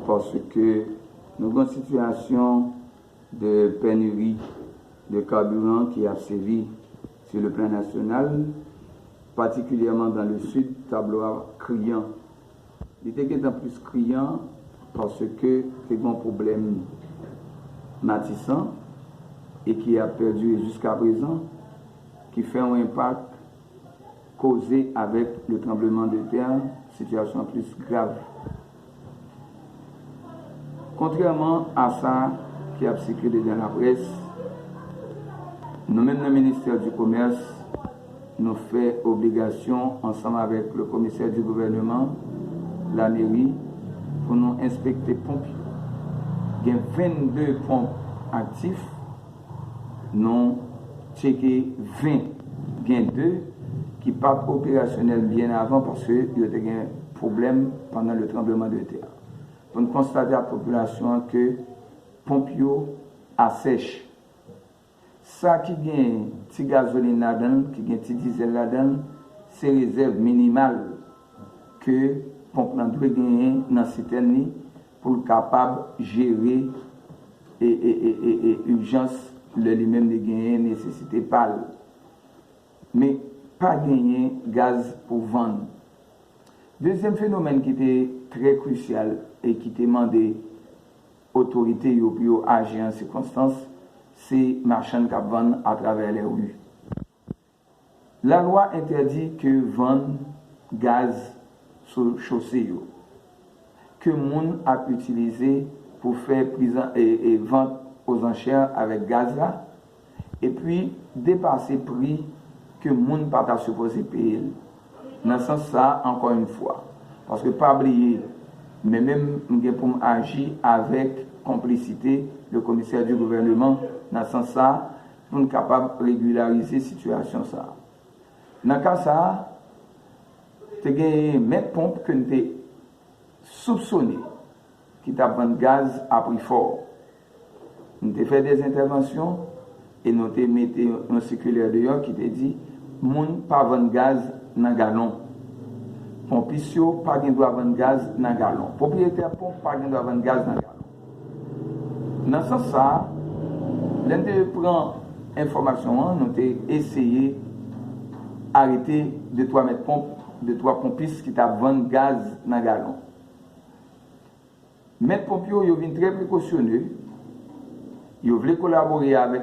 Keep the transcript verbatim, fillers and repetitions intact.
Paske nou gen yon sitiyasyon de pénurie de carburant ki ap sèvi sur le plan national, particulièrement dans le sud, tablo a kriyan. Li te gentan plis kriyan paske te gen yon pwoblèm Matisan e ki ap pèdire jiska prezan, ki fè yon enpak koze avèk le tranbleman de tè, sitiyasyon an plis grav. Kontrèman a sa ki ap sikile dan laprès, nou menm nan Ministè di Komès, nou fè obligasyon ansanm avèk le komisè di gouvèneman, lameri, pou nou enspekte ponp yo. Gen vennde ponp aktif, nou tcheke ven, gen de ki pa t operasyonèl byen avan paske yo te gen pwoblèm pandan le tranbleman de tè. Pou n konstate ak popilasyon an ke ponp yo asèch. Sa ki gen ti gazolin ladan l, ki gen ti dizèl ladan l, se rezèv minimal ke ponp lan dwe genyen nan sitèn li pou l kapab jere e, e, e, e, e ijans lè li menm li genyen nesesite pa l. Men pa genyen gaz pou vann. Dezyèm fenomèn ki te trè krisyal e ki te mande otorite yo pou yo aji an sikonstans, se machann k ap vann atravè lè ri. Lalwa entèdi ke vann gaz sou chose yo, ke moun ap itilize pou fè prizan e, e vant ozanchè avèk gaz la, epi depase pri ke moun pa ta sipoze peye l. Nan sans sa, ankò yon fwa, paske pa bliye, men menm m gen pou m aji avèk konplisite le komisè di gouvèneman nan sans sa, pou n kapab regilarize sitiyasyon sa a. Nan ka sa a, te gen mèt ponp ke n te soupsone ki t ap vann gaz a pri fò. Nou te fè de entèvansyon e nou te mete yon sikilè deyò ki te di moun pa vann gaz nan galon. Ponpis yo pa gen dwa vann gaz nan galon. Pwopriyetè ponp pa gen dwa vann gaz nan galon. Nan sans sa a, lè n te pran enfòmasyon an, nou te eseye arete de twa mèt ponp, de twa ponpis ki t ap vann gaz nan galon. Mèt ponp yo, yo vin trè prekosyone, yo vle kolabore avèk